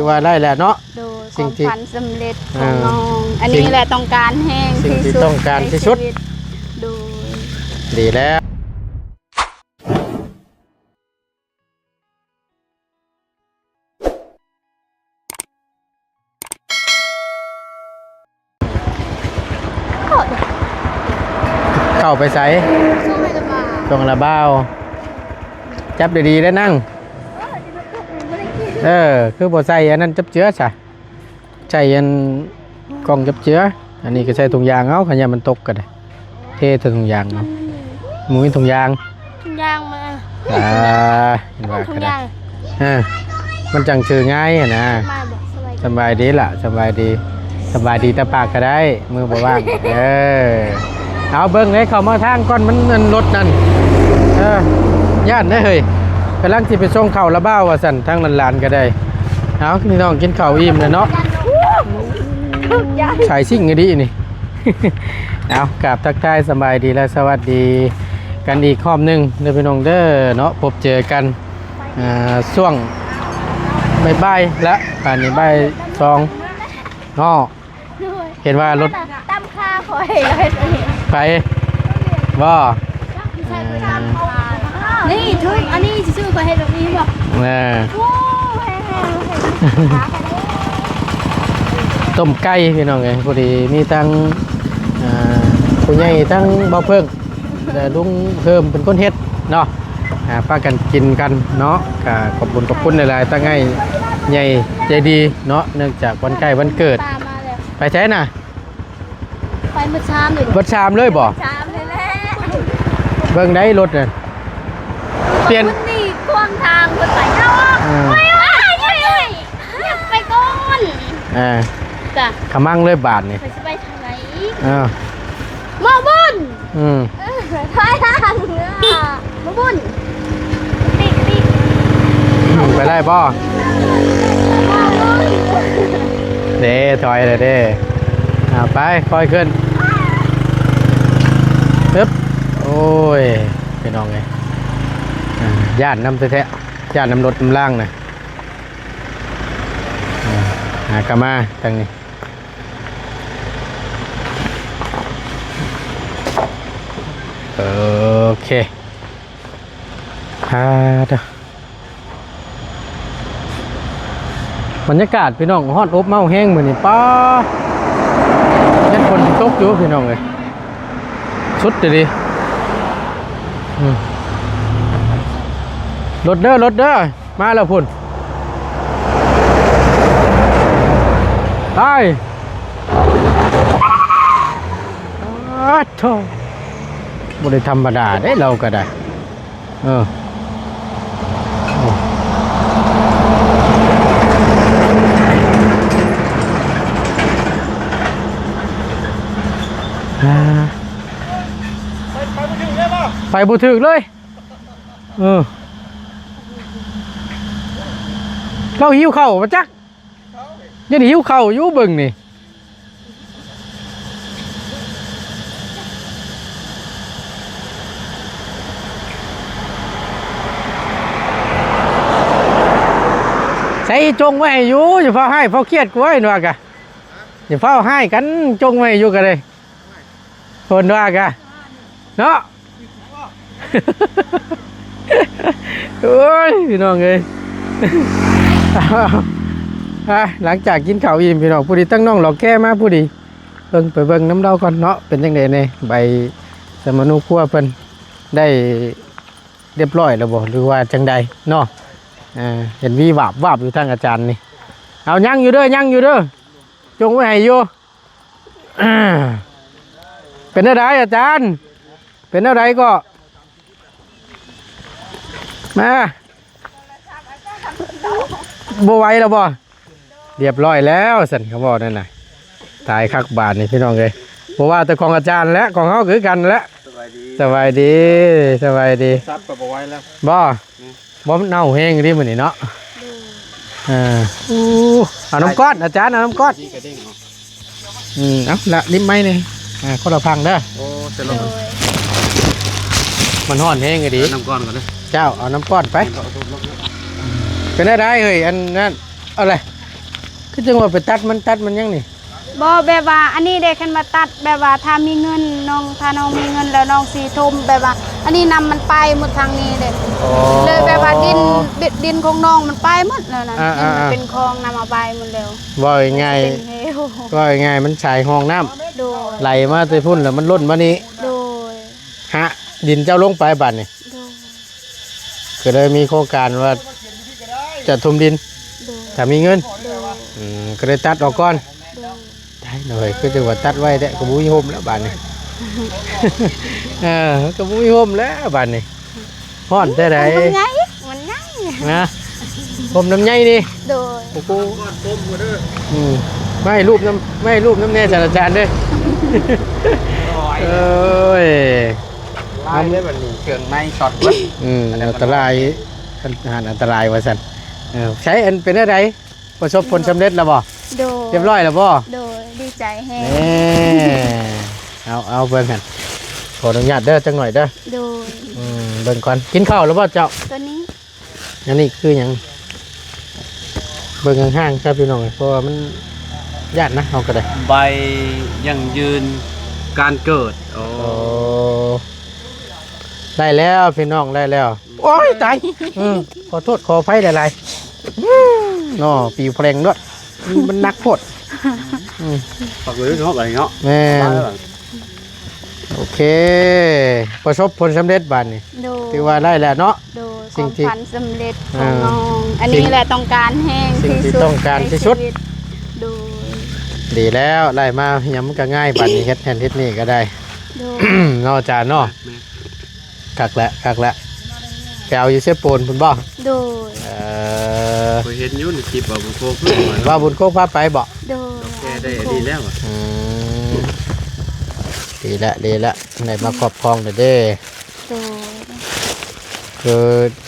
ຖືວ່າໄດ້ແລ້ວເນາະ ໂດຍ ສິ່ງທີ່ ຄວາມຝັນສຳເລັດຂອງ ອ່າ ນ້ອງ ອັນນີ້ແຫຼະຕ້ອງການແຮງ ສິ່ງທີ່ຕ້ອງການທີ່ສຸດ ໂດຍ ດີແລ້ວ. ເຂົ້າໄປໃສ? ຊ່ວງລະບາວ ຊ່ວງລະບາວ ຈັບດີໆເດີນັ່ງ. ເອີ ຄືບໍ່ໃສ່ອັນນັ້ນຈັບເຈືອຊະ? ໃສ່ອັນກ່ອງຈັບເຈືອ ອັນນີ້ກໍໃສ່ຖົງຢາງເອົາ ຄັນຢ້ານມັນຕົກກໍໄດ້ ເທໃສ່ຖົງຢາງເອົາ. ມັນບໍ່ມີຖົງຢາງ ຖົງຢາງມາ ອ່າ ເຫັນວ່າກໍໄດ້ ເອີ ມັນຈັ່ງຖືງ່າຍຫັ້ນນະ. ສະບາຍດີລະ ສະບາຍດີ ສະບາຍດີແຕ່ປາກກໍໄດ້ ມືບໍ່ວ່າງ. ເອີ ເອົາເບິ່ງເດ້ ເຂົ້າມາທາງກ່ອນ ມັນ ອັນລົດນັ້ນ ເອີ ຢ້ານເດ້ເຮີ້ຍ ກຳລັງຊິໄປສົ່ງເຂົ້າລະບ່າວວ່າຊັ້ນ ທາງຫຼານໆກໍໄດ້. ເອົາ ພີ່ນ້ອງກິນເຂົ້າອີ່ມແລ້ວເນາະ ສາຍຊິງອີ່ຫຼີນີ້. ເອົາ ກາບທັກທາຍສະບາຍດີ ແລະ ສະຫວັດດີກັນອີກຮອບໜຶ່ງເດີພີ່ນ້ອງເດີເນາະ ພົບເຈີກັນ ອ່າ ຊ່ວງບ່າຍໆ ແລະ ບາດນີ້ບ່າຍສອງເນາະ. ໂດຍ ເຫັນວ່າລົດ ຕຳຄາຂ້ອຍເຮັດອັນນີ້ ໄປບໍ່? ນີ້ທຸກ ອັນນີ້ຊື່ໆ ຂ້ອຍເຮັດແບບນີ້ບໍ່? ເອີ ໂອ້ ແຮງໆ ຕົ້ມໄກ່ພີ່ນ້ອງເອີຍ ພໍດີມີທັງ ອ່າ ຜູ້ໃຫຍ່ ທັງບ່າວເພິ່ງ ແລະ ລຸງເພີ່ມເປັນຄົນເຮັດເນາະ ອ່າ ພາກັນກິນກັນເນາະ. ກະຂອບບຸນຂອບຄຸນຫຼາຍໆ ທັງອ້າຍໃຫຍ່ໃຈດີເນາະ ເນື່ອງຈາກວັນຄ້າຍວັນເກີດ. ໄປໃສນະ? ໄປໝົດຊາມເລີຍ ໝົດຊາມເລີຍບໍ່? ຊາມເລີຍແຫຼະ ເບິ່ງໄດ້ລົດນະ ປ່ຽນ ຄົນນີ້ຂວາງທາງເພິ່ນໄປເນາະ. ເອີ ໂອ້ຍ ໂອ້ຍ ໂອ້ຍ ໄປກ່ອນ ອ່າ ຈ້ະ ຂະມັງເລີຍບາດນີ້ ຂ້ອຍຊິໄປທາງໃດ? ເອີ ໝໍບຸນ ອືມ ເອີ ຖອຍຫຼັງ ໝໍບຸນ ອືມ ໄປໄດ້ບໍ່? ເດ້ ຖອຍແລ້ວເດ້ ອ່າ ໄປ ຄ່ອຍຂຶ້ນ ປຶບ ໂອ້ຍ ພີ່ນ້ອງເອີຍ ອ່າ ຢ້ານນຳແທ້ໆ ຢ້ານນຳລົດນຳລາງນະ. ອ່າ ຫາກະມາທາງນີ້ ໂອເຄ ອ່າ ເດີ ບັນຍາກາດພີ່ນ້ອງ ຮ້ອນອົບເມົາແຮງມື້ນີ້ ປ້າ ຍັງຝົນຊິຕົກຢູ່ພີ່ນ້ອງເອີຍ ສຸດອີ່ຫຼີ ອືມ ລົດເດີ ລົດເດີ. ມາແລ້ວພຸ້ນ ໄປ ອາໂທ້ ບໍ່ໄດ້ທຳມະດາເດ້ ລາວກໍໄດ້ ເອີ ໂອ້ ອາ ໄປ ໄປບໍ່ຖືກເລີຍບໍ່? ໄປບໍ່ຖືກເລີຍ. ເອີ ລາວຫິວເຂົ້າບໍ່ຈັກ ຍັງຫິວເຂົ້າຢູ່ເບິ່ງນີ້ ໃສ່ຈົ່ງໄວ້ໃຫ້ຢູ່ ຢ່າຟ້າວຮ້າຍຟ້າວຄຽດກວ່າ ເຫັນວ່າກະ ຢ່າຟ້າວຮ້າຍກັນ ຈົ່ງໄວ້ຢູ່ກະໄດ້ ເພິ່ນວ່າກະ ເນາະ ໂອ້ຍ ພີ່ນ້ອງເອີຍ ອ່າ ຫຼັງຈາກກິນເຂົ້າອີ່ມ ພີ່ນ້ອງ ຜູ້ດີຕັ້ງນ້ອງຫຼອກແກ້ມາຜູ້ດີ ເບິ່ງ ໄປເບິ່ງນຳລາວກ່ອນເນາະ ເປັນຈັ່ງໃດແດ່ ໃບສຳມະໂນຄົວເພິ່ນໄດ້ຮຽບຮ້ອຍແລ້ວບໍ່ ຫຼືວ່າຈັ່ງໃດເນາະ ເຫັນວີວາບວາບຢູ່ທາງອາຈານນີ້ ເອົາ ຍັງຢູ່ເດີ ຍັງຢູ່ເດີ ຈົ່ງໄວ້ໃຫ້ຢູ່. ເປັນແນວໃດອາຈານ? ເປັນແນວໃດກໍ ມາ ບໍ່ໄຫວແລ້ວບໍ່? ຮຽບຮ້ອຍແລ້ວຊັ້ນ ເຂົາເວົ້ານັ້ນນະ ຕາຍຄັກບາດນີ້ພີ່ນ້ອງເອີຍ ບໍ່ວ່າແຕ່ຂອງອາຈານແຫຼະ ຂອງເຮົາຄືກັນແຫຼະ. ສະບາຍດີ ສະບາຍດີ ສະບາຍດີ ສັບກໍບໍ່ໄຫວແລ້ວ ບໍ່? ບໍ່ ມັນເນົ່າແຮງເດ້ມື້ນີ້ເນາະ ເອີ ອູ້ ເອົານ້ຳກ້ອນ ອາຈານ ເອົານ້ຳກ້ອນ ອືມ ເອົາລະ ລິບໄມ້ນີ້ ອ່າ ຄົນລະພັງເດີ ໂອ້ ເສຍລົມ ໂດຍ ມັນຮ້ອນແຮງອີ່ຫຼີ ເອົານ້ຳກ້ອນກ່ອນເດີ ເຈົ້າ ເອົານ້ຳກ້ອນໄປ ເອົາລົບໆ ເປັນແນວໃດເຮີ້ຍ ອັນນັ້ນ ເອົາເລີຍ ຄືຈັ່ງວ່າໄປຕັດມັນ ຕັດມັນຫຍັງນີ້? ບໍ່ ແບບວ່າອັນນີ້ເດ້ ຄັນວ່າຕັດແບບວ່າຖ້າມີເງິນ ນ້ອງ ຖ້ານ້ອງມີເງິນແລ້ວ ນ້ອງຊິຖົມແບບວ່າ ອັນນີ້ນຳມັນໄປໝົດທາງນີ້ເດ້. ອໍ ເລີຍແບບວ່າດິນ ດິນຂອງນ້ອງມັນໄປໝົດແລ້ວນະ. ອ່າໆໆ ດິນມັນເປັນຄອງ ນຳເອົາໄປໝົດແລ້ວ. ເວົ້າງ່າຍໆ ເປັນເຫວ ເວົ້າງ່າຍໆ ມັນສາຍຮ່ອງນ້ຳ ໂດຍ ໄຫຼມາແຕ່ພຸ້ນແລ້ວມັນລົ້ນມານີ້ ໂດຍ ຫະດິນເຈົ້າລົງໄປບາດນີ້. ໂດຍ ກໍເລີຍມີໂຄງການວ່າຈະຖົມດິນ ໂດຍ ຖ້າມີເງິນ ໂດຍ ອືມ ກໍເລີຍຕັດອອກກ່ອນ. ໂດຍ ຕາຍເນາະເອີຍ ຄືຈັ່ງວ່າຕັດໄວ້ແທ້ ກໍບໍ່ມີຮົ່ມແລ້ວບາດນີ້. ເອີ ກໍບໍ່ມີຮົ່ມແລ້ວບາດນີ້. ຮ້ອນແທ້ໃດ ມັນໃຫຍ່ ມັນໃຫຍ່ ນະ ຮົ່ມນຳໃຫຍ່ນີ້. ໂດຍ ໂອ້ໂຫ ອືມ ມາໃຫ້ຮູບນຳ ມາໃຫ້ຮູບນຳແດ່ ສາດສະດາຈານເດີ້. ໂອ້ຍ ຫຼາຍເດ້ບັດນີ້ ເຄື່ອງໃນຊັອດເບິດ. ອືມ ອັນນັ້ນ ອັນຕະລາຍ ອັນ ອັນຕະລາຍວ່າຊັ້ນ. ເອີ ໃສ ອັນ ເປັນແນວໃດ ປະສົບຜົນສຳເລັດແລ້ວບໍ່? ໂດຍ ຮຽບຮ້ອຍແລ້ວບໍ່? ໂດຍ ດີໃຈແຮງ. ເອີ ເອົາ ເອົາເບິ່ງຫັ້ນ ຂໍອະນຸຍາດເດີ້ ຈັກໜ້ອຍເດີ້. ໂດຍ ອືມ ເບິ່ງກ່ອນ ກິນເຂົ້າແລ້ວບໍ່ເຈົ້າ? ຕົວນີ້ ອັນນີ້ຄືຫຍັງ? ເບິ່ງຫ່າງໆ ຊະພີ່ນ້ອງ ເພາະວ່າມັນຢ້ານນະ ເຮົາກໍໄດ້ ໃບຢັ້ງຢືນການເກີດ. ໂອ້ ໂອ້ ໄດ້ແລ້ວພີ່ນ້ອງ ໄດ້ແລ້ວ. ໂອ້ຍ ຕາຍ ເອີ ຂໍໂທດຂໍອະໄພຫຼາຍໆ ເນາະ ປິວແພລງໂລດ ມັນໜັກໂພດ. ອືມ ປາກເລີຍເນາະ ບາດນີ້ເນາະ. ແມ່ນ ໂອເຄ ປະສົບຜົນສຳເລັດບາດນີ້. ໂດຍ ຖືວ່າໄດ້ແລ້ວເນາະ. ໂດຍ ສິ່ງທີ່ ຄວາມຝັນສຳເລັດຂອງ ອ່າ ນ້ອງ ອັນນີ້ແຫຼະຕ້ອງການແຮງ ສິ່ງທີ່ຕ້ອງການທີ່ສຸດໃນຊີວິດ. ໂດຍ ດີແລ້ວ ໄດ້ມາຫຍັງມັນກໍງ່າຍ ບາດນີ້ເຮັດນັ້ນເຮັດນີ້ກໍໄດ້. ໂດຍ ເນາະ ອາຈານເນາະ. ແມ່ນ ຄັກແຫຼະ ຄັກແຫຼະ ໄປເອົາຢູ່ເຊໂປນພຸ້ນບໍ່? ໂດຍ ເອີ ຂ້ອຍເຫັນຢູ່ໃນຄລິບວ່າບຸນໂຄກ ວ່າບຸນໂຄກພາໄປບໍ່? ໂດຍ ແກໄດ້ອັນນີ້ແລ້ວ. ອືມ ດີລະ ດີລະ ໄດ້ມາຄອບຄອງແລ້ວເດ້. ໂດຍ ຄື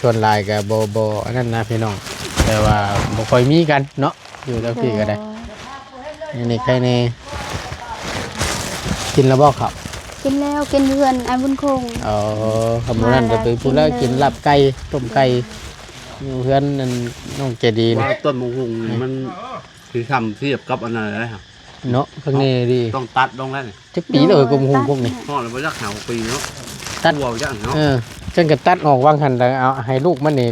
ສ່ວນຫຼາຍກໍບໍ່ ບໍ່ອັນນັ້ນນະພີ່ນ້ອງ ແຕ່ວ່າບໍ່ຄ່ອຍມີກັນເນາະ. ຢູ່ແຖວພີ້ກໍໄດ້ ໂດຍ ນີ້ໃຄແນ່. ກິນແລ້ວບໍ່ເຂົ້າ? ກິນແລ້ວ ກິນເຮືອນອ້າຍບຸນຄົງ. ອໍ ຄັນບໍ່ນັ້ນກໍໄປພຸ້ນແລ້ວ ກິນລາບໄກ່ ຕົ້ມໄກ່ ຢູ່ເຮືອນນັ້ນ ນ້ອງໃຈດີ. ວ່າຕົ້ນໝາກຫຸ່ງນີ້ມັນຊິທຳທຽບກັບອັນນັ້ນໄດ້ເນາະ ຂ້າງໃນດີ ຕ້ອງຕັດລົງແລ້ວນີ້. ຈັກປີແລ້ວ ເອີ ກົມຫຸ່ງພວກນີ້ ຮອດແລ້ວບໍ່ຈັກ ຫ້າຫົກປີເນາະ ຕັດ ກວ່າຈັກເນາະ. ເອີ ຈັ່ງກໍຕັດອອກວາງຫັ້ນ ແລ້ວເອົາໃຫ້ລູກມັນນີ້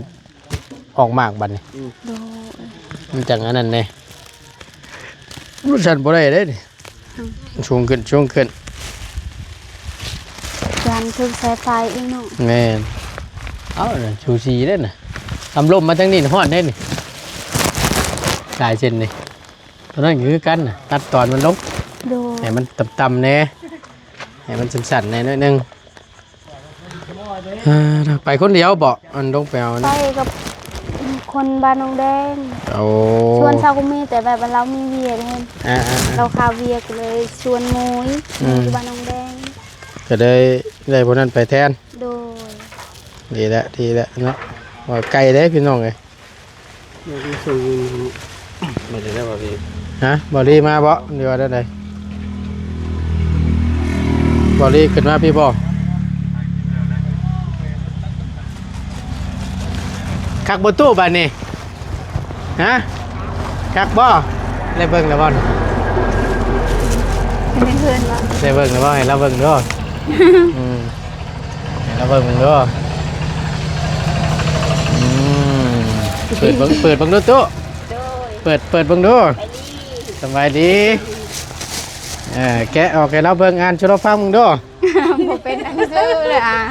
ອອກໝາກບັດນີ້. ອືມ ໂດຍ ມັນຈັ່ງອັນນັ້ນແດ່ ມັນສັ່ນບໍ່ໄດ້ເດ້ນີ້. ອືມ ສູງຂຶ້ນ ສູງຂຶ້ນ ຢ້ານຖືກສາຍໄຟອີກເນາະ. ແມ່ນ ເອົ້າ ສູສີເດ້ນະ ອຳລົມມາທາງນີ້ຮອດເດ້ນີ້ ສາຍເສັ້ນນີ້. ຕົວນັ້ນກໍຄືກັນນະ ຕັດຕອນມັນລົງ. ໂດຍ ໃຫ້ມັນຕ່ຳໆແດ່ ໃຫ້ມັນສັ້ນໆແດ່ໜ້ອຍໜຶ່ງ. ເອີ ໄປຄົນດຽວບໍ່? ອັນລົງໄປເອົາ ໄປກັບຄົນບ້ານໜອງແດງ. ໂອ້ ຊວນເຊົ້າກໍມີ ແຕ່ແບບວ່າລາວມີວຽກເຫັນ ອ່າໆໆ ລາວຄາວຽກ ກໍເລີຍຊວນໝູ່ ອືມ ຢູ່ບ້ານໜອງແດງ ກໍເລີຍໄດ້ຜູ້ນັ້ນໄປແທນ. ໂດຍ ດີແລ້ວ ດີແລ້ວເນາະ ວ່າໄກເດ້ພີ່ນ້ອງເອີຍ. ມາຈາກໃດບໍ່ພີ້? ຮະ ບໍ່ລີມາບໍ່ ຫຼືວ່າແນວໃດ? ບໍ່ລີຂຶ້ນມາພີ້ບໍ່? ຄັກບໍ່ຕູ້ບາດນີ້? ຮະ ຄັກບໍ່? ໄດ້ເບິ່ງແລ້ວບໍ່? ເປັນເພື່ອນບໍ່? ໄດ້ເບິ່ງແລ້ວບໍ່? ໃຫ້ລາວເບິ່ງດູ. ອືມ ໃຫ້ລາວເບິ່ງເບິ່ງດູ. ອືມ ເປີດເບິ່ງ ເປີດເບິ່ງດູຕູ້. ໂດຍ ເປີດ ເປີດເບິ່ງດູ. ສະບາຍດີ ສະບາຍດີ. ເອີ ແກະອອກໃຫ້ລາວເບິ່ງ ອ່ານສູ່ລາວຟັງເບິ່ງດູ. ບໍ່ເປັນໜັງສືເລີຍ ອ່ານ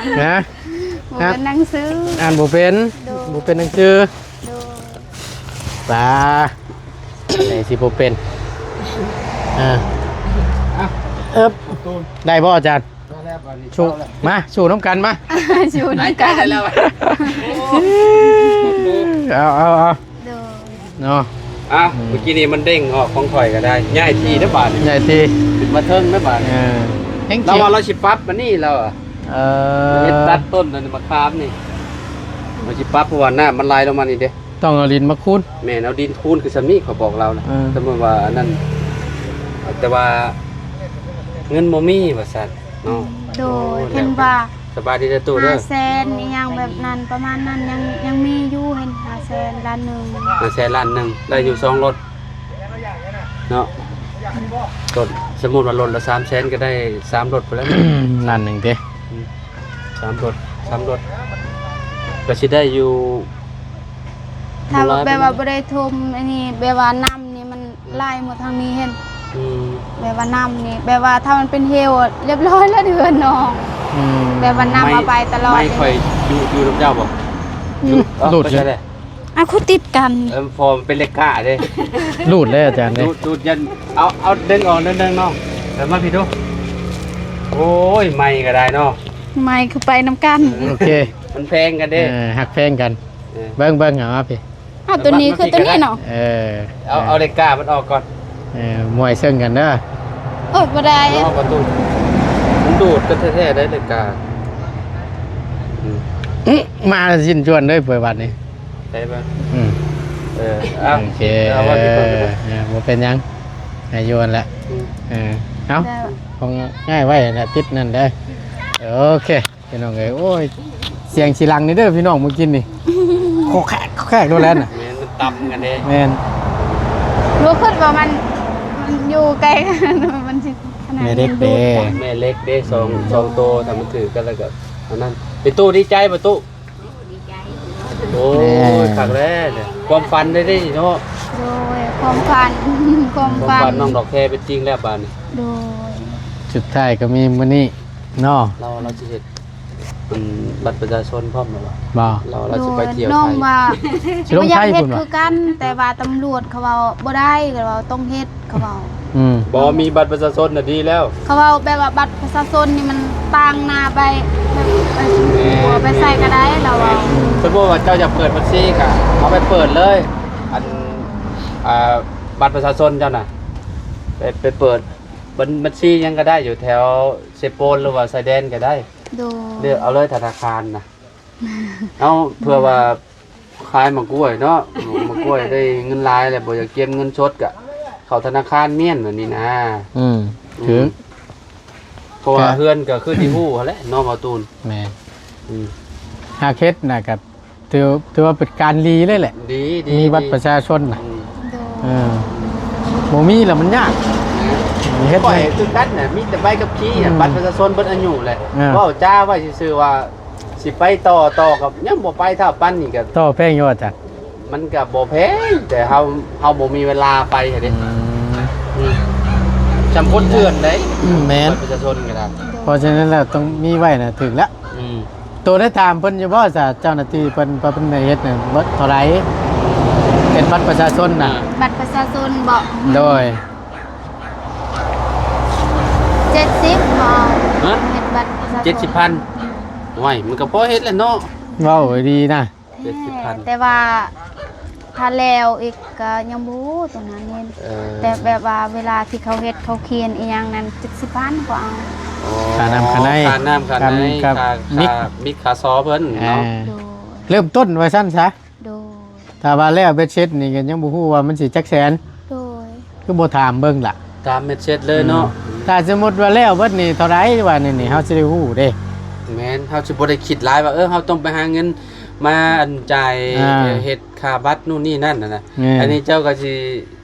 ຮະ ບໍ່ເປັນໜັງສື ອ່ານບໍ່ເປັນ. ໂດຍ ບໍ່ເປັນໜັງສື. ໂດຍ ປາ ໄດ້ຊິບໍ່ເປັນ. ອ່າ ເອີບ ໄດ້ບໍ່ອາຈານ? ມາ ສູ້ນຳກັນມາ ສູ້ນຳກັນ. ເອົາ ເອົາ ເອົາ ໂດຍ ເນາະ. ອ່ະ ອືມ ເມື່ອກີ້ນີ້ມັນເດ້ງອອກຂອງຂ້ອຍກໍໄດ້ ຍ້າຍທີ່ເດີ້ບາດນີ້ ຍ້າຍທີ່ ຂຶ້ນມາເທິງເດີ້ບາດນີ້. ເອີ ແຮງ ລາວວ່າລາວຊິປັບອັນນີ້ລາວ ເອີ ເຮັດຕັດຕົ້ນອັນມະຂາມນີ້ ມັນຊິປັບ ເພາະວ່ານ້ຳມັນໄຫຼລົງມານີ້ເດ້. ຕ້ອງເອົາດິນມາຄູນ. ແມ່ນ ເອົາດິນຄູນຄືສ່ຳນີ້ ເຂົາບອກລາວນະ. ເອີ ສົມມຸດວ່າອັນນັ້ນ ແຕ່ວ່າເງິນບໍ່ມີວ່າຊັ້ນເນາະ. ໂດຍ ໂອ້ຍ ເຫັນວ່າ ສະບາຍດີເດີ້ຕູ້ເດີ້ ຫ້າແສນອີ່ຫຍັງແບບນັ້ນ ປະມານນັ້ນ ຍັງ ຍັງມີຢູ່ ເຫັນຫ້າແສນ ລ້ານໜຶ່ງ ຫ້າແສນ ລ້ານໜຶ່ງ ໄດ້ຢູ່ສອງລົດ. ເນາະ ລົດ ສົມມຸດວ່າລົດລະສາມແສນ ກໍໄດ້ສາມລົດພຸ້ນແຫຼະເນາະ ລ້ານໜຶ່ງຕິ ອືມ ສາມລົດ ສາມລົດ ກໍຊິໄດ້ຢູ່ ຖ້າແບບວ່າບໍ່ໄດ້ຖົມອັນນີ້ ແບບວ່ານ້ຳນີ້ມັນໄຫຼໝົດທາງນີ້ເຫັນ ອືມ ແບບວ່ານ້ຳນີ້ ແບບວ່າຖ້າມັນເປັນເຫວ ລຽບຮ້ອຍແລ້ວເຮືອນນ້ອງ ອືມ ແບບວ່ານ້ຳເອົາໄປຕະຫຼອດ ໄມ້ຂ້ອຍຢູ່ ຢູ່ນຳເຈົ້າບໍ່? ອືມ ຢູ່ ເອົ້າ ຫຼຸດ ໄປໃສແລ້ວ? ອ່ະ ຄືຕິດກັນ ເອີ ເພາະມັນເປັນເລກກ້າເດ້ ຮູດເລີຍອາຈານເດ້ ຮູດ ຮູດ ຢັນ ເອົາ ເອົາດຶງອອກໜ້ອຍໜຶ່ງເນາະ ເອົາມາພີ້ດູ ໂອ້ຍ ໄມ້ກໍໄດ້ເນາະ ໄມ້ຄືໄປນຳກັນ ເອີ ໂອເຄ ມັນແພງກັນເດ້ ເອີ ຮັກແພງກັນ ເອີ ເບິ່ງ ເບິ່ງ ເອົາມາພີ້ ເອົາ ໂຕນີ້ຄືໂຕນີ້ເນາະ ເອີ ເອົາ ເອົາເລກກ້າມັນອອກກ່ອນ ເອີ ມວຍເຊິ່ງກັນເດີ ໂອ້ຍ ບໍ່ໄດ້ ເອົາປະຕູ ມັນດູດກັນແທ້ໆ ໄດ້ເລກກ້າ ອືມ ອື ມາຊິ້ນຈວນເລີຍເປີດບັດນີ້ ໄດ້ປະ ອືມ ເອີ ເອົາ ໂອເຄ ເອົາວ່າມີຄົນ ເອີ ເອີ ບໍ່ເປັນຫຍັງ ໃຫ້ຢູ່ຫັ້ນແຫຼະ ອືມ ເອີ ເອົາ ຂອງງ່າຍໄວ້ຫັ້ນແຫຼະ ຕິດນັ້ນເດີ ໂອເຄ ພີ່ນ້ອງເອີຍ ໂອ້ຍ ສຽງສີຫຼັງນີ້ເດີພີ່ນ້ອງ ມື້ກີ້ນີ້ ໂຄແຄກ ໂຄແຄກໂດນແລ້ວນະ ແມ່ນ ມັນຕຳກັນເດ້ ແມ່ນ ບໍ່ຄິດວ່າມັນ ມັນຢູ່ໃກ້ກັນ ມັນຊິຂະໜາດ ແມ່ເຫຼັກເດ້ ແມ່ເຫຼັກເດ້ ສອງ ສອງໂຕ ຖ້າມັນຖືກກັນແລ້ວກໍ ອັນນັ້ນ ເປັນຕູ້ດີໃຈບໍ່ຕູ້? ດີໃຈ ໂອ້ຍ ແມ່ ຄັກແລ້ວ ຄວາມຝັນໄດ້ເດ້ເນາະ ໂດຍ ຄວາມຝັນ ຄວາມຝັນ ຄວາມຝັນນ້ອງດອກແຄເປັນຈິງແລ້ວບາດນີ້ ໂດຍ ສຸດທ້າຍກໍມີມື້ນີ້ເນາະ ລາວ ລາວຊິເຮັດ ເປັນບັດປະຊາຊົນພ້ອມແລ້ວບໍ່? ບໍ່ ລາວ ລາວຊິໄປທ່ຽວໄທ ນ້ອງວ່າ ຊິລົງໄທ ບໍ່ຢາກເຮັດ ພຸ້ນວ່າ ຄືກັນ ແຕ່ວ່າຕຳຫຼວດເຂົາເວົ້າບໍ່ໄດ້ ເຂົາເວົ້າຕ້ອງເຮັດ ເຂົາເວົ້າ ອືມ ບໍ່ມີບັດປະຊາຊົນນະດີແລ້ວ ເຂົາເວົ້າແບບວ່າບັດປະຊາຊົນນີ້ມັນຕາງໜ້າໄປ ແບບ ແມ່ນ ໄປໃສກໍໄດ້ ລາວເວົ້າ ແມ່ນ ສົມມຸດວ່າເຈົ້າຢາກເປີດບັນຊີກໍເອົາໄປເປີດເລີຍ ອັນ ອ່າ ບັດປະຊາຊົນເຈົ້ານະ ໄປ ໄປເປີດບັນ ບັນຊີຫຍັງກໍໄດ້ ຢູ່ແຖວເຊໂປນ ຫຼືວ່າຊາຍແດນກໍໄດ້ ໂດຍ ເລືອກເອົາເລີຍທະນາຄານນະ ເອົາ ເພື່ອວ່າຂາຍໝາກກ້ວຍເນາະ ໝາກກ້ວຍໄດ້ເງິນຫຼາຍແລ້ວ ບໍ່ຢາກເກັບເງິນສົດກະເຂົ້າທະນາຄານມ້ຽນແບບນີ້ນະ ອືມ ອືມ ຖືກ ເພາະວ່າເຮືອນກໍຄືທີ່ຮູ້ຫັ້ນແຫຼະເນາະ ບ່າວຕູນ ແມ່ນ ອືມ ຫາກເຮັດນະກໍ ຖື ຖືວ່າເປັນການດີເລີຍແຫຼະ ດີ ດີ ມີບັດປະຊາຊົນນະ ອືມ ໂດຍ ເອີ ບໍ່ມີແລ້ວມັນຍາກ ເຮັດ ຂ້ອຍຄືກັນນະ ມີແຕ່ໃບຂັບຂີ່ ອືມ ບັດປະຊາຊົນເບິດອາຍຸແຫຼະ ເອີ ເວົ້າຈາໄວ້ຊື່ໆວ່າ ຊິໄປຕໍ່ ຕໍ່ກໍຍັງບໍ່ໄປ ຖ້າປານນີ້ກໍ ຕໍ່ແພງຢູ່ວ່າຊັ້ນ ມັນກໍບໍ່ແພງ ແຕ່ເຮົາ ເຮົາບໍ່ມີເວລາໄປຫັ້ນເດ້ ອືມ ອືມ ຈຳຄົນເຖື່ອນໄດ໋ ອືມ ແມ່ນ ປະຊາຊົນກໍໄດ້ ເພາະສະນັ້ນແລ້ວຕ້ອງມີໄວ້ນະ ຖືກແລ້ວ ອືມ ໂຕໄດ້ຖາມເພິ່ນຢູ່ບໍ່ ເຈົ້າໜ້າທີ່ເພິ່ນ ເພິ່ນເຮັດນະ ເບິດເທົ່າໃດ ເຮັດບັດປະຊາຊົນນະ ບັດປະຊາຊົນບໍ? ໂດຍ ເຈັດສິບບໍ? ຮະ? ເຮັດບັດປະຊາຊົນ ເຈັດສິບພັນ ໂອ້ຍ ມັນກໍພໍເຮັດແຫຼະເນາະ ເວົ້າດີນະ ເຈັດສິບພັນ ແຕ່ວ່າຖ້າແລ້ວອີກກໍຍັງບໍ່ຮູ້ຕົງນັ້ນເຫັນ ເອີ ແຕ່ແບບວ່າເວລາທີ່ເຂົາເຮັດເຂົາຂຽນອີ່ຫຍັງນັ້ນ ເຈັດສິບພັນກໍເອົາ ອໍ ຄ່ານ້ຳຄ່າໃນ ຄ່ານ້ຳຄ່າໃນ ຄ່າ ຄ່າມິກ ຄ່າມິກຄ່າຊໍເພິ່ນເນາະ ອ່າ ໂດຍ ເລີ່ມຕົ້ນວ່າຊັ້ນຊະ ໂດຍ ຖ້າວ່າແລ້ວເບັດເສັດນີ້ກໍຍັງບໍ່ຮູ້ວ່າມັນຊິຈັກແສນ ໂດຍ ຄືບໍ່ຖາມເບິ່ງລະ ຖາມເບັດເສັດເລີຍເນາະ ອືມ ຖ້າສົມມຸດວ່າແລ້ວເບິດນີ້ເທົ່າໃດວ່ານີ້ ນີ້ເຮົາຊິໄດ້ຮູ້ເດ້ ແມ່ນ ເຮົາຊິບໍ່ໄດ້ຄິດຫຼາຍວ່າ ເອີ ເຮົາຕ້ອງໄປຫາເງິນມາ ອັນ ຈ່າຍ ອ່າ ເຮັດຄ່າບັດນູ້ນນີ້ນັ້ນນະ ແມ່ນ ອັນນີ້ເຈົ້າກໍຊິ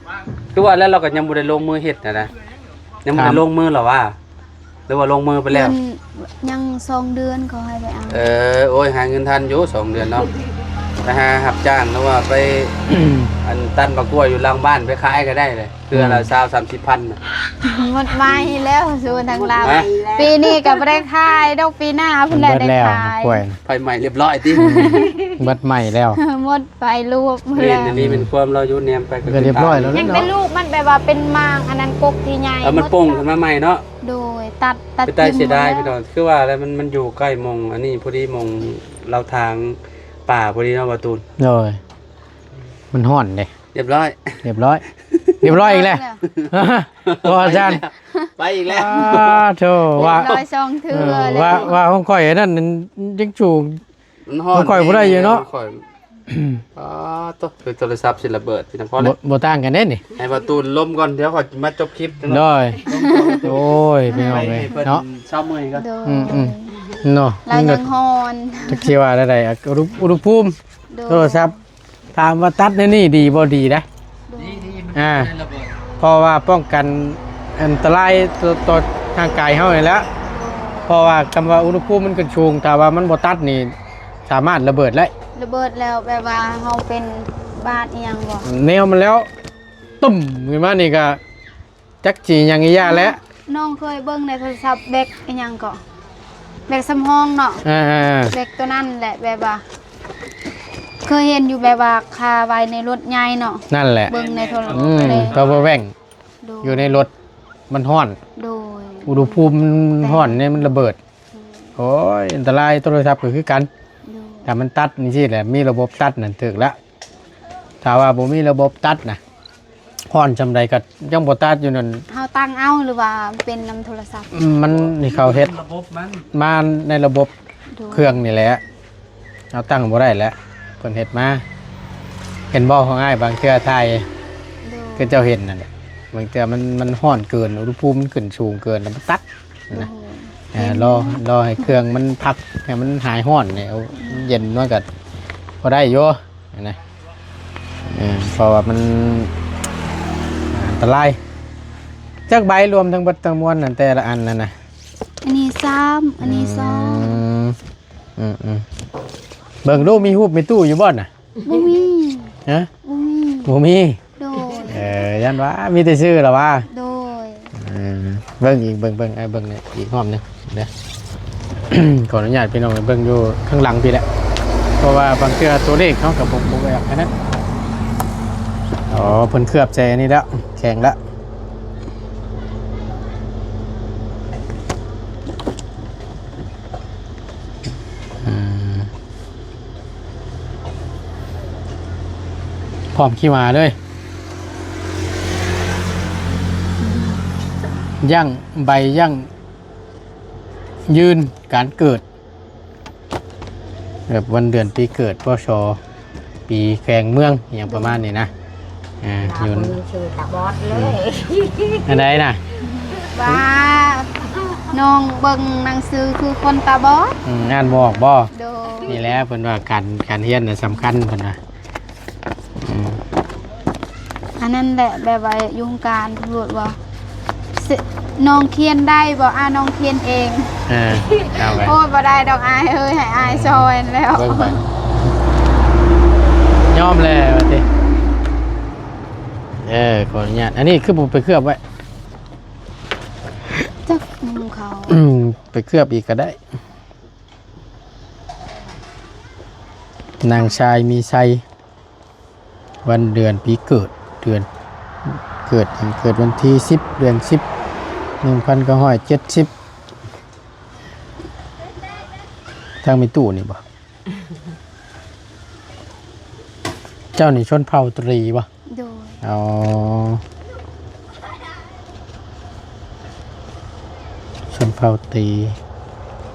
ຄືວ່າແລ້ວ ເຮົາກໍຍັງບໍ່ໄດ້ລົງມືເຮັດນະ ຍັງບໍ່ໄດ້ລົງມືລະຫວາ? ຫຼືວ່າລົງມືໄປແລ້ວ? ຍັງສອງເດືອນເຂົາໃຫ້ໄປເອົາ ເອີ ໂອ້ຍ ຫາເງິນທັນຢູ່ສອງເດືອນເນາະ ໄປຫາຮັບຈ້າງ ຫຼືວ່າໄປ ອັນ ຕັດໝາກກ້ວຍຢູ່ຫຼັງບ້ານໄປຂາຍກໍໄດ້ເລີຍ ເທື່ອລະ ອືມ ຊາວ ສາມສິບພັນນະ ໝົດໄມ້ແລ້ວ ສູ່ທາງລາວ ຮະ? ປີນີ້ກໍບໍ່ໄດ້ຂາຍດອກ ປີໜ້າພຸ້ນແຫຼະໄດ້ຂາຍ ໄຟໄໝ້ລຽບຮ້ອຍຕິ ອືມ ເບິດໄໝ້ແລ້ວ ໝົດໄປລວບ ແມ່ນ ແລ້ວ ອັນນີ້ແມ່ນຄວາມລາວຢູ່ ແນມໄປກໍເບິດລຽບຮ້ອຍແລ້ວ ຍັງແຕ່ລູກມັນແບບວ່າເປັນໝາກ ອັນນັ້ນ ກົກທີ່ໃຫຍ່ ເອີ ມັນປົ່ງຂຶ້ນມາໃໝ່ເນາະ ໂດຍ ຕັດ ຕັດ ເປັນຕາເສຍດາຍ ຖິ້ມແລ້ວ ພີ່ນ້ອງ ຄືວ່າແລ້ວ ມັນ ມັນຢູ່ໃກ້ໝ່ອງ ອັນນີ້ພໍດີ ໝ່ອງລາວທາງປ່າພໍດີເນາະ ບ່າວຕູນ ໂດຍ ມັນຮ້ອນເດ້ ລຽບຮ້ອຍ ລຽບຮ້ອຍ ລຽບຮ້ອຍອີກແລ້ວ ບໍ່ ອາຈານ ໄປອີກແລ້ວ ອ້າ ໂທ້ ວ່າ ລຽບຮ້ອຍສອງເທື່ອ ເອີ ແລ້ວ ວ່າ ວ່າຂອງຂ້ອຍອັນນັ້ນຍັງສູງ ມັນຮ້ອນ ຂອງຂ້ອຍບໍ່ໄດ້ຢູ່ເນາະ ຂອງຂ້ອຍ ອ້າ ໂທ້ ຄືໂທລະສັບຊິລະເບີດ ພີ່ນ້ອງ ພໍແລ້ວ ບໍ່ ບໍ່ຕ່າງກັນເດ້ນີ້ ໃຫ້ບ່າວຕູນລົມກ່ອນ ດຽວຂ້ອຍມາຈົບຄລິບ ໂດຍ ໂອ້ຍ ພີ່ນ້ອງເອີຍ ໃຫ້ເພິ່ນ ເນາະ ເຊົາເມື່ອຍກ່ອນ ໂດຍ ອືມໆ ເນາະ ລາວຍັງຮ້ອນ ຈັກຊິວ່າແນວໃດ ອຸນຫະພູມ ໂດຍ ໂທລະສັບ ຖາມວ່າຕັດແນວນີ້ດີບໍ່? ດີເດ້ ດີ ດີ ມັນ ອ່າ ເປັນລະເບີດ ເພາະວ່າປ້ອງກັນອັນຕະລາຍຕໍ່ ຕໍ່ຮ່າງກາຍເຮົານີ້ແຫຼະ. ເພາະວ່າຄຳວ່າອຸນຫະພູມມັນຂຶ້ນສູງ ຖ້າວ່າມັນບໍ່ຕັດນີ້ ສາມາດລະເບີດໄດ້. ລະເບີດແລ້ວແບບວ່າເຮົາເປັນບາດອີ່ຫຍັງບໍ່? ແນວມັນແລ້ວ ຕຸ້ມ ຂຶ້ນມານີ້ກະຈັກຊິຫຍັງອີ່ຢ່າແຫຼະ. ນ້ອງເຄີຍເບິ່ງໃນໂທລະສັບແບັກອີ່ຫຍັງເກາະ ແບັກສຳຮອງເນາະ. ອ່າໆໆ ແບັກໂຕນັ້ນແຫຼະ ແບບວ່າເຄີຍເຫັນຢູ່ ແບບວ່າຄາໄວ້ໃນລົດໃຫຍ່ເນາະ. ນັ້ນແຫຼະ ເບິ່ງໃນໂທລະ ອືມ ໃນ ພາວເວີແບັງ ໂດຍ ຢູ່ໃນລົດມັນຮ້ອນ. ໂດຍ ອຸນຫະພູມມັນຮ້ອນນີ້ມັນລະເບີດ. ໂດຍ ໂອ້ຍ ອັນຕະລາຍ. ໂທລະສັບກໍຄືກັນ. ໂດຍ ຖ້າມັນຕັດຈັ່ງຊີ້ແຫຼະ ມີລະບົບຕັດນັ້ນຖືກລະ. ຖ້າວ່າບໍ່ມີລະບົບຕັດນະ ຮ້ອນຊ່ຳໃດກໍຍັງບໍ່ຕັດຢູ່ນັ້ນ. ເຮົາຕັ້ງເອົາ ຫຼືວ່າເປັນນຳໂທລະສັບ? ອືມ ມັນ ນີ້ເຂົາເຮັດ ລະບົບມັນ ມາໃນລະບົບ ໂດຍ ເຄື່ອງນີ້ແຫຼະ. ເຮົາຕັ້ງບໍ່ໄດ້ແຫຼະ ເພິ່ນເຮັດມາ. ເຫັນບໍ່ຂອງອ້າຍ ບາງເທື່ອຖ່າຍ ໂດຍ ຄືເຈົ້າເຫັນນັ້ນແຫຼະ ບາງເທື່ອມັນ ມັນຮ້ອນເກີນ ອຸນຫະພູມມັນຂຶ້ນສູງເກີນ ແລ້ວມັນຕັດນະ. ໂດຍ ເອີ ລໍ ລໍໃຫ້ເຄື່ອງມັນພັກ ໃຫ້ມັນຫາຍຮ້ອນນີ້ ເອົາ ເຢັນມັນກໍພໍໄດ້ຢູ່ນະ. ເອີ ເພາະວ່າມັນອັນຕະລາຍ. ຈັກໃບລວມທັງເບິດທັງມວນນັ້ນ ແຕ່ລະອັນນັ້ນນະ? ອັນນີ້ສາມ ອັນນີ້ສອງ. ອືມ ອືມໆ ເບິ່ງດູ ມີຮູບແມ່ຕູ້ຢູ່ບໍ່ນະ? ບໍ່ມີ. ຮະ? ບໍ່ມີ ບໍ່ມີ. ໂດຍ ເອີ ຢ້ານວ່າມີແຕ່ຊື່ລະວ່າ. ໂດຍ ເອີ ເບິ່ງອີກ ເບິ່ງ ເບິ່ງ ເອີ ເບິ່ງອີກຮອບໜຶ່ງເດີ. ຂໍອະນຸຍາດພີ່ນ້ອງເບິ່ງຢູ່ຂ້າງຫຼັງພີ້ແຫຼະ ເພາະວ່າບາງເທື່ອຕົວເລກເຮົາກໍບໍ່ ບໍ່ແອບຂະໜາດນັ້ນ. ອໍ ເພິ່ນເຄືອບໃສ່ອັນນີ້ແລ້ວ ແຂງແລ້ວ. ອືມ ພ້ອມຂີ້ໝາເລີຍ ຢັ້ງໃບຢັ້ງຢືນການເກີດ ແບບວັນເດືອນປີເກີດ ພໍຊ ປີແຂວງເມືອງ ອີ່ຫຍັງປະມານນີ້ນະ. ອ່າ ຢູ່ ມີຊື່ຕາບອດເລີຍ. ອັນໃດນະ? ວ່ານ້ອງເບິ່ງໜັງສືຄືຄົນຕາບອດ. ອືມ ອ່ານບໍ່ອອກບໍ່? ໂດຍ ນີ້ແຫຼະ ເພິ່ນວ່າການ ການຮຽນນະສຳຄັນ ເພິ່ນວ່າ. ອືມ ອັນນັ້ນແຫຼະ ແບບວ່າຢູ່ໂຮງການຕຳຫຼວດວ່າ ນ້ອງຂຽນໄດ້ບໍ່? ອາ ນ້ອງຂຽນເອງ. ເອີ ເອົາໄປ. ໂອ້ຍ ບໍ່ໄດ້ດອກອ້າຍເອີຍ ໃຫ້ອ້າຍຊ່ອຍແລ້ວ. ເບິ່ງໄປ ຍອມແລ້ວວ່າຕິ. ເອີ ຂໍອະນຸຍາດ ອັນນີ້ຄືບໍ່ໄປເຄືອບໄວ້? ຈັກນຳເຂົາ. ອືມ ໄປເຄືອບອີກກໍໄດ້. ນາງຊາຍມີໄຊ ວັນເດືອນປີເກີດ ເດືອນເກີດ ເກີດວັນທີສິບ ເດືອນສິບ ໜຶ່ງພັນເກົ້າຮ້ອຍເຈັດສິບ. ທາງແມ່ຕູ້ນີ້ບໍ່? ເຈົ້ານີ້ຊົນເຜົ່າຕະຫຼີບໍ່? ໂດຍ. ອໍ ຊົນເຜົ່າຕີ.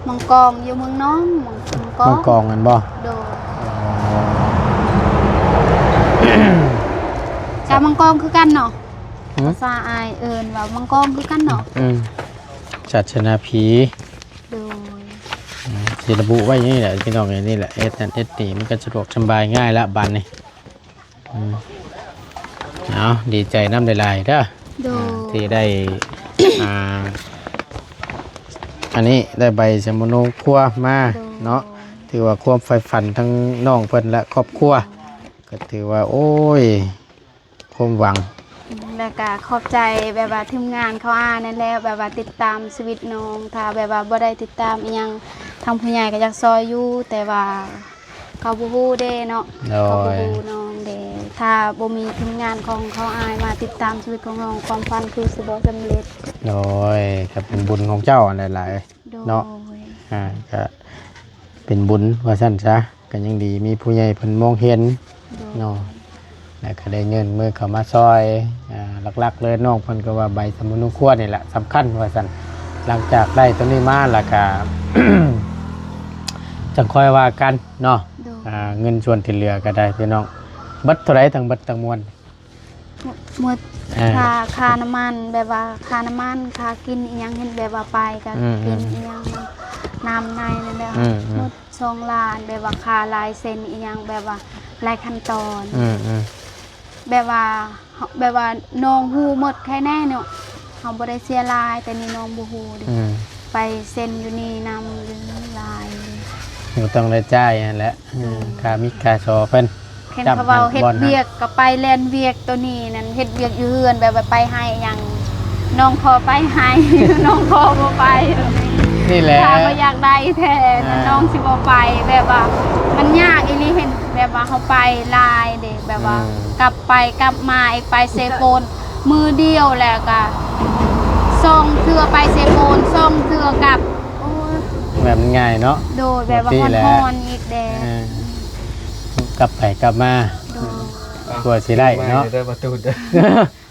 ມັງກອງ ຢູ່ເມືອງນອງ ມັງ ມັງກອງ. ມັງກອງຫັ້ນບໍ່? ໂດຍ. ອໍ ກະມັງກອງຄືກັນເນາະ. ຫື? ພາສາອ້າຍເອີ້ນວ່າມັງກອງຄືກັນເນາະ. ອືມ ສາສະໜາຜີ. ໂດຍ. ອືມ ຊິລະບຸໄວ້ຢູ່ນີ້ແຫຼະ ພີ່ນ້ອງເອີຍ ນີ້ແຫຼະ ເຮັດນັ້ນເຮັດນີ້ ມັນກໍສະດວກສະບາຍງ່າຍລະບາດນີ້. ອືມ ເອົາ ດີໃຈນຳຫຼາຍໆເດີ. ໂດຍ. ອ່າ ທີ່ໄດ້ ອ່າ ອັນນີ້ໄດ້ໃບສຳມະໂນຄົວມາ. ໂດຍ. ເນາະ ຖືວ່າຄວາມໃຝ່ຝັນທັງນ້ອງເພິ່ນ ແລະ ຄອບຄົວ ໂດຍ ກໍຖືວ່າ ໂອ້ຍ ຄວາມຫວັງ. ແລ້ວກະຂອບໃຈແບບວ່າທີມງານເຂົາອ່ານນັ້ນແຫຼະ ແບບວ່າຕິດຕາມຊີວິດນ້ອງ ຖ້າແບບວ່າບໍ່ໄດ້ຕິດຕາມອີ່ຫຍັງ ທາງຜູ້ໃຫຍ່ກໍຢາກຊ່ອຍຢູ່ ແຕ່ວ່າເຂົາບໍ່ຮູ້ເດ້ເນາະ. ໂດຍ. ເຂົາບໍ່ຮູ້ນ້ອງເດ້ ຖ້າບໍ່ມີທີມງານຂອງເຂົາອ່ານມາຕິດຕາມຊີວິດຂອງນ້ອງ ຄວາມຝັນຄືຊິບໍ່ສຳເລັດ. ໂດຍ. ກໍເປັນບຸນຂອງເຈົ້າຫັ້ນແຫຼະຫຼາຍ. ໂດຍ. ເນາະ ອ່າ ກໍເປັນບຸນວ່າຊັ້ນຊະ ກໍຍັງດີມີຜູ້ໃຫຍ່ເພິ່ນມອງເຫັນ. ໂດຍ. ເນາະ ແລ້ວກໍໄດ້ຍື່ນມືເຂົ້າມາຊ່ອຍ. ອ່າ ຫຼັກໆເລີຍນ້ອງເພິ່ນກໍວ່າໃບສຳມະໂນຄົວນີ້ແຫຼະສຳຄັນວ່າຊັ້ນ ຫຼັງຈາກໄດ້ຕົວນີ້ມາແລ້ວກໍ ຈັ່ງຄ່ອຍວ່າກັນເນາະ. ໂດຍ. ອ່າ ເງິນສ່ວນທີ່ເຫຼືອກໍໄດ້ ພີ່ນ້ອງ ເບິດເທົ່າໃດທັງເບິດທັງມວນ? ໝົດ ເອີ ຄ່າ ຄ່ານ້ຳມັນ ແບບວ່າຄ່ານ້ຳມັນ ຄ່າກິນອີ່ຫຍັງ ເຫັນແບບວ່າໄປກໍ ອືມ ກິນອີ່ຫຍັງ ນ້ຳໃນນັ້ນແຫຼະ ອືມ ໝົດສອງລ້ານ ແບບວ່າຄ່າລາຍເຊັນອີ່ຫຍັງ ແບບວ່າຫຼາຍຂັ້ນຕອນ ອືມ ແບບວ່າ ແບບວ່ານ້ອງຮູ້ໝົດແຄ່ແນ່ເນາະ ເຮົາບໍ່ໄດ້ເສຍຫຼາຍ ແຕ່ນີ້ນ້ອງບໍ່ຮູ້ເດ້ ອືມ ໄປເຊັນຢູ່ນີ້ນຳຫຼາຍ ບໍ່ຕ້ອງໄດ້ຈ່າຍຫັ້ນແຫຼະ ອືມ ອືມ ຄ່າມິດຄ່າຊໍເພິ່ນ ແມ່ນ ເຂົາເວົ້າເຮັດວຽກກໍໄປແລ່ນວຽກ ໂຕນີ້ນັ້ນເຮັດວຽກຢູ່ເຮືອນ ແບບວ່າໄປໄຮ່ຫຍັງ ນ້ອງຂໍໄປໄຮ່ ນ້ອງຂໍບໍ່ໄປ ນີ້ແຫຼະ ຖ້າບໍ່ຢາກໄດ້ແທ້ນັ້ນ ອ່າ ນ້ອງຊິບໍ່ໄປ ແບບວ່າມັນຍາກອີ່ຫຼີ ເຫັນແບບວ່າເຮົາໄປຫຼາຍເດ້ ແບບວ່າ ອືມ ກັບໄປກັບມາອີກ ໄປເຊໂປນມື້ດຽວ ແລ້ວກໍສອງເທື່ອໄປເຊໂປນ ສອງເທື່ອກັບ ໂອ້ຍ ແບບມັນງ່າຍເນາະ ໂດຍ ແບບວ່າຮ້ອນໆອີກແດ່ ເອີ ກັບໄປກັບມາ ໂດຍ ກວ່າຊິໄດ້ເນາະ ເດີປະຕູເດີ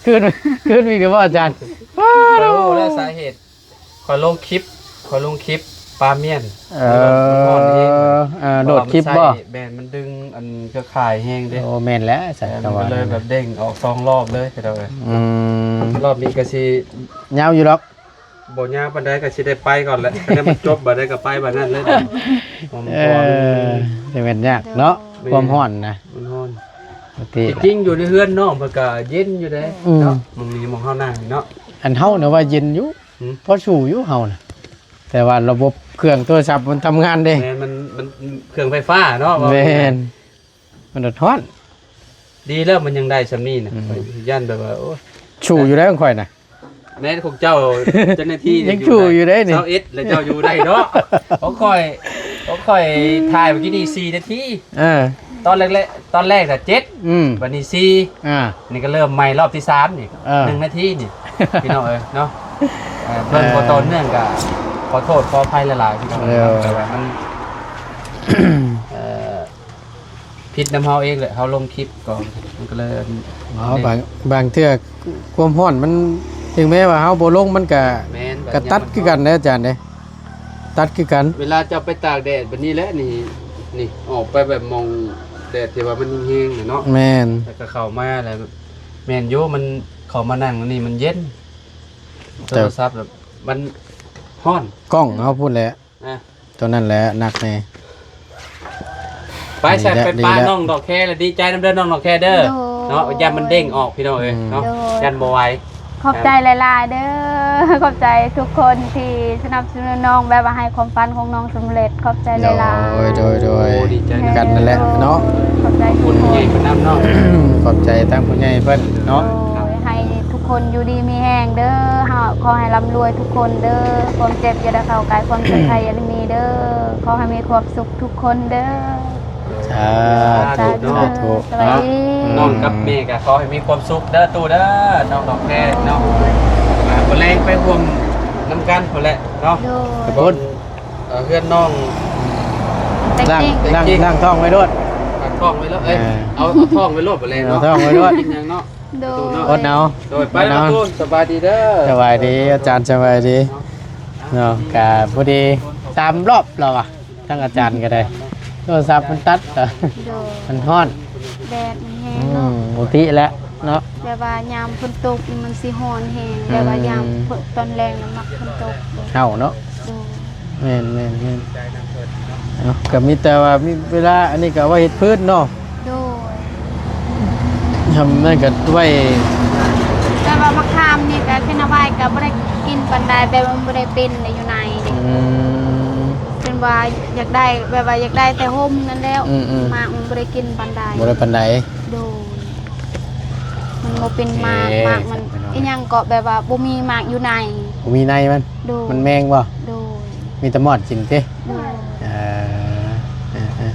ຄືນ ຄືນມີກະບໍ່ອາຈານ ຂ້ອຍຮູ້ແລ້ວສາເຫດ ຂ້ອຍລົງຄລິບ ຂ້ອຍລົງຄລິບປາມ້ຽນ ເອີ ມັນຮ້ອນແຮງ ເອີ ໂດດຄລິບບໍ່ ແມ່ນ ມັນດຶງອັນເຄືອຂ່າຍແຮງເດ້ ໂອ້ ແມ່ນແຫຼະ ເອີ ມັນກໍເລີຍແບບເດ້ງອອກສອງລອບເລີຍ ພີ່ນ້ອງເອີຍ ອືມ ລອບນີ້ກໍຊິຍາວຢູ່ດອກ ບໍ່ຍາວປານໃດ ກໍຊິໄດ້ໄປກ່ອນແຫຼະ ຄັນມັນຈົບບາດໃດກໍໄປບາດນັ້ນເລີຍ ເອີ ຈະແມ່ນຍາກເນາະ ແມ່ນ ຄວາມຮ້ອນນະ ມັນຮ້ອນ ທີ່ຈິງຢູ່ໃນເຮືອນນ້ອງເພິ່ນກໍເຢັນຢູ່ເດ້ ອືມ ເນາະ ໝ່ອງນີ້ໝ່ອງເຮົານັ່ງນີ້ເນາະ ອັນເຮົານະວ່າເຢັນຢູ່ ອືມ ພໍສູ້ຢູ່ເຮົານະ ແຕ່ວ່າລະບົບເຄື່ອງໂທລະສັບມັນທຳງານເດ້ ແມ່ນ ມັນ ມັນເຄື່ອງໄຟຟ້າເນາະ ແມ່ນ ມັນຮ້ອນ ດີແລ້ວມັນຍັງໄດ້ສ່ຳນີ້ນະ ອືມ ຂ້ອຍຢ້ານແບບວ່າ ໂອ້ຍ ສູ້ຢູ່ໄດ້ຂອງຂ້ອຍນະ ແມ່ນຂອງເຈົ້າ ເຈົ້າໜ້າທີ່ຍັງສູ້ຢູ່ໄດ້ນີ້ ຊາວເອັດ ແລ້ວເຈົ້າຢູ່ໄດ້ເນາະ ຂອງຂ້ອຍ ຂອງຂ້ອຍຖ່າຍເມື່ອກີ້ນີ້ສີ່ນາທີ ເອີ ຕອນແລກໆ ຕອນແລກນະເຈັດ ອືມ ບັດນີ້ສີ່ ອ່າ ນີ້ກໍເລີ່ມໃໝ່ລອບທີສາມນີ້ ເອີ ໜຶ່ງນາທີນີ້ ພີ່ນ້ອງເອີຍເນາະ ເອີ ເບິ່ງ ເອີ ບໍ່ຕໍ່ເນື່ອງກໍຂໍໂທດຂໍອະໄພຫຼາຍໆ ພີ່ນ້ອງເອີຍ ເອີ ແຕ່ວ່າມັນ ເອີ ຜິດນຳເຮົາເອງແຫຼະ ເຮົາລົງຄລິບກໍມັນກໍເລີຍ ອໍ ບາງ ບາງເທື່ອຄວາມຮ້ອນມັນ ເຖິງແມ້ວ່າເຮົາບໍ່ລົງມັນກະ ແມ່ນ ກະຕັດຄືກັນເດ້ອາຈານເດ້ ຕັດຄືກັນ ເວລາເຈົ້າໄປຕາກແດດແບບນີ້ແຫຼະ ນີ້ ນີ້ອອກໄປແບບໝ່ອງແດດທີ່ວ່າມັນແຮງໆນະເນາະ ແມ່ນ ແລ້ວກໍເຂົ້າມາແລ້ວ ແມ່ນຢູ່ ມັນເຂົ້າມານັ່ງນີ້ມັນເຢັນ ໂທລະສັບແບບມັນຮ້ອນ ກ້ອງເຮົາພຸ້ນແຫຼະ ອ່ະ ຕົວນັ້ນແຫຼະໜັກແດ່ ໄປແຊບ ໄປປານ້ອງດອກແຄ ແລະດີໃຈນຳເດີນ້ອງດອກແຄເດີ ໂດຍ ເນາະ ຢ້ານມັນເດ້ງອອກ ພີ່ນ້ອງເອີຍ ອືມ ເນາະ ໂດຍ ຢ້ານບໍ່ໄຫວ ຂອບໃຈຫຼາຍໆເດີ ຂອບໃຈທຸກຄົນທີ່ສະໜັບສະໜູນນ້ອງ ແບບວ່າໃຫ້ຄວາມຝັນຂອງນ້ອງສຳເລັດ ຂອບໃຈຫຼາຍໆ ໂດຍ ໂດຍ ໂດຍ ໂອ້ ດີໃຈນຳກັນນັ້ນແຫຼະເນາະ ຂອບໃຈທຸກຄົນ ຂອບໃຈທາງຜູ້ໃຫຍ່ເພິ່ນເນາະ ໂດຍ ໃຫ້ທຸກຄົນຢູ່ດີມີແຮງເດີ ເຮົາຂໍໃຫ້ລ່ຳລວຍທຸກຄົນເດີ ຄວາມເຈັບຢ່າໄດ້ເຂົ້າໃກ້ ຄວາມເຈັບໄຂ້ຢ່າໄດ້ມີເດີ ຂໍໃຫ້ມີຄວາມສຸກທຸກຄົນເດີ ສາທຸ ສາທຸ ສາທຸ ສະບາຍດີ ນ້ອງກັບແມ່ກໍຂໍໃຫ້ມີຄວາມສຸກເດີຕູ້ເດີ ນ້ອງດອກແຄເນາະ ອ່າ ມື້ແລງໄປຮ່ວມນຳກັນພຸ້ນແຫຼະເນາະ ໂດຍ ໄປເບິ່ງ ເອີ ເຮືອນນ້ອງ ແຕັກ ລ້າງ ເຕັກ ລ້າງ ລ້າງທ້ອງໄວ້ໂລດ ລ້າງທ້ອງໄວ້ໂລດ ເອີ ເອີ ເອົາ ເອົາທ້ອງໄວ້ໂລດ ບໍ່ແລງເນາະ ເອົາທ້ອງໄວ້ໂລດ ກິນຫຍັງເນາະ ອົດເອົາ ໂດຍ ໄປ ອດເອົາ ປະຕູ ສະບາຍດີເດີ ສະບາຍດີອາຈານ ສະບາຍດີເນາະ ກະພໍດີສາມລອບແລ້ວວ່າ ທາງອາຈານກໍໄດ້ ໂທລະສັບມັນຕັດ ໂດຍ ມັນຮ້ອນ ແດດມັນແຮງເນາະ ອືມ ປົກກະຕິແຫຼະເນາະ ແບບວ່າຍາມຝົນຕົກນີ້ມັນຊິຮ້ອນແຮງ ອືມ ແບບວ່າຍາມຝົນ ຕອນແລງນະມັກຝົນຕົກ ເຮົາເນາະ ໂດຍ ແມ່ນໆໆ ເອົາ ກໍມີແຕ່ວ່າມີເວລາ ອັນນີ້ກໍເອົາໄວ້ເຮັດພື້ນເນາະ ໂດຍ ທຳນັ້ນກໍໄວ້ ແຕ່ວ່າໝາກຂາມນີ້ກໍເປັນອາໄວ້ກໍບໍ່ໄດ້ກິນປານໃດ ແບບວ່າມັນບໍ່ໄດ້ເປັນຢູ່ໃນນີ້ ອືມ ເພິ່ນວ່າຢາກໄດ້ ແບບວ່າຢາກໄດ້ແຕ່ຮົ່ມນັ້ນແຫຼ້ວ ອືມໆ ໝາກມັນບໍ່ໄດ້ກິນປານໃດ ບໍ່ໄດ້ປານໃດ ໂດຍ ມັນບໍ່ເປັນໝາກ ໂອເຄ ໝາກມັນ ພີ່ນ້ອງ ອີຫຍັງກໍແບບວ່າບໍ່ມີໝາກຢູ່ໃນ ບໍ່ມີໃນມັນ ໂດຍ ມັນແມງບໍ່? ໂດຍ ມີແຕ່ມອດກິນຕິ? ໂດຍ ເອີ ເອີ ເອີ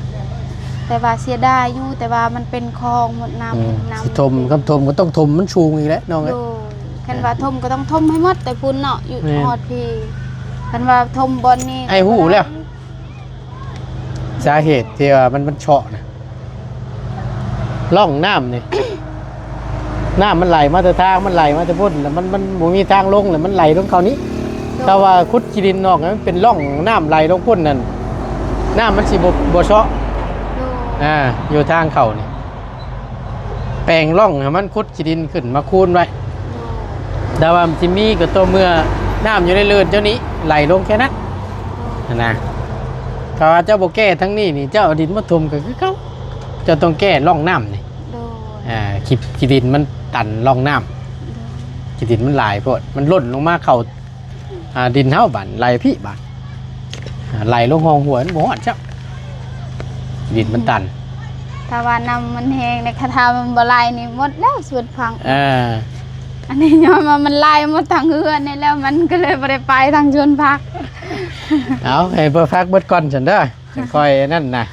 ແຕ່ວ່າເສຍດາຍຢູ່ ແຕ່ວ່າມັນເປັນຄອງໝົດ ນ້ຳ ອືມ ເປັນນ້ຳ ຊິຖົມ ຄັນຖົມກໍຕ້ອງຖົມມັນສູງອີກແຫຼະນ້ອງເອີຍ ໂດຍ ຄັນວ່າຖົມກໍຕ້ອງຖົມໃຫ້ໝົດແຕ່ພຸ້ນເນາະ ຢູ່ ແມ່ນ ຮອດພີ້ ຄັນວ່າຖົມບ່ອນນີ້ ອ້າຍຮູ້ແລ້ວ ສາເຫດທີ່ວ່າມັນ ມັນເຊາະນະ ຮ່ອງນ້ຳນີ້ ນ້ຳມັນໄຫຼມາແຕ່ທາງ ມັນໄຫຼມາແຕ່ພຸ້ນ ແລ້ວມັນ ມັນບໍ່ມີທາງລົງ ແລ້ວມັນໄຫຼລົງເຂົ້ານີ້ ໂດຍ ຖ້າວ່າຂຸດຂີ້ດິນອອກໃຫ້ມັນເປັນຮ່ອງນ້ຳໄຫຼລົງພຸ້ນນັ້ນ ນ້ຳມັນຊິບໍ່ ບໍ່ເຊາະ ໂດຍ ອ່າ ຢູ່ທາງເຂົ້ານີ້ ແປງຮ່ອງໃຫ້ມັນ ຂຸດຂີ້ດິນຂຶ້ນມາຄູນໄວ້ ໂດຍ ແຕ່ວ່າມັນຊິມີກໍຕໍ່ເມື່ອນ້ຳຢູ່ໃນເລີນເຈົ້ານີ້ໄຫຼລົງແຄ່ນັ້ນ ໂດຍ ຫັ້ນນະ ຖ້າວ່າເຈົ້າບໍ່ແກ້ທາງນີ້ນີ້ ເຈົ້າເອົາດິນມາຖົມກໍຄືເກົ່າ ເຈົ້າຕ້ອງແກ້ຮ່ອງນ້ຳນີ້ ໂດຍ ອ່າ ຂີ້ ຂີ້ດິນມັນ ຕັນຮ່ອງນ້ຳ ໂດຍ ຂີ້ດິນມັນຫຼາຍໂພດ ມັນຫຼົ່ນລົງມາເຂົ້າ ອ່າ ດິນເຮົາ ບາດໄຫຼພີ້ບາດ ອ່າ ໄຫຼລົງຮ່ອງຫ້ວຍ ມັນບໍ່ຮອດຊ້ຳ ດິນມັນຕັນ. ຖ້າວ່ານ້ຳມັນແຮງໃນຄາທາມັນບໍ່ໄຫຼນີ້ໝົດແລ້ວສວນຜັກ. ເອີ ອັນນີ້ຍ້ອນວ່າມັນໄຫຼໝົດທັງເຮືອນນີ້ແລ້ວ ມັນກໍເລີຍບໍ່ໄດ້ໄປທາງສວນຜັກ. ເອົາ ໃຫ້ເພິ່ນພັກເບິດກ່ອນຊັ້ນເດີ ຈັ່ງຄ່ອຍອັນນັ້ນນະ.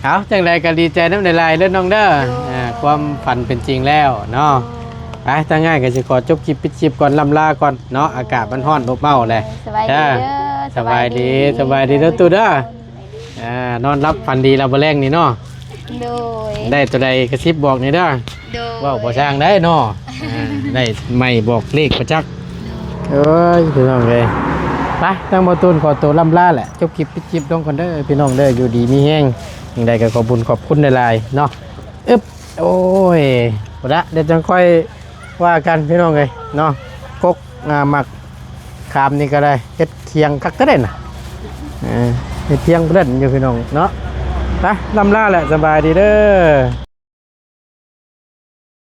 ເອົາ ຈັ່ງໃດກໍດີໃຈນຳຫຼາຍໆເດີນ້ອງເດີ. ໂດຍ ອ່າ ຄວາມຝັນເປັນຈິງແລ້ວເນາະ. ໂດຍ ໄປ ທາງອ້າຍກໍຊິຂໍຈົບຄລິບປິດຄລິບກ່ອນ ລ່ຳລາກ່ອນເນາະ ອາກາດມັນຮ້ອນອົບເອົ້າແຫຼະ. ໂດຍ ສະບາຍດີເດີ. ເອີ ສະບາຍດີ ສະບາຍດີເດີ ສະບາຍດີເດີ ຕູ້ເດີ. ອ່າ ນອນຫຼັບຝັນດີລະມື້ແລງນີ້ເນາະ. ໂດຍ ໄດ້ຕົວໃດກະຊິບບອກແດ່ເດີ. ໂດຍ ເວົ້າບໍ່ຊ່າງໄດ້ເນາະ. ອ່າ ໄດ້ໄມ້ບອກເລກປະຈັກ. ໂດຍ ເອີຍ ພີ່ນ້ອງເອີຍ ໄປ ທາງບໍ່ຕູນຂໍໂຕລ່ຳລາແຫຼະ ຈົບຄລິບປິດຄລິບລົງກ່ອນເດີພີ່ນ້ອງເດີ. ຢູ່ດີມີແຮງ ຈັ່ງໃດກໍຂອບບຸນຂອບຄຸນຫຼາຍໆເນາະ. ອຶບ ໂອ້ຍ ພຸ້ນລະ ດຽວຈັ່ງຄ່ອຍວ່າກັນພີ່ນ້ອງເອີຍເນາະ. ກົກ ອ່າ ໝາກຂາມນີ້ກໍໄດ້ ເຮັດຄຽງຄັກແທ້ເດ້ນະ. ເອີ ເຮັດຄຽງເລີດຢູ່ພີ່ນ້ອງເນາະ. ໄປ ລ່ຳລາແຫຼະ ສະບາຍດີເດີ.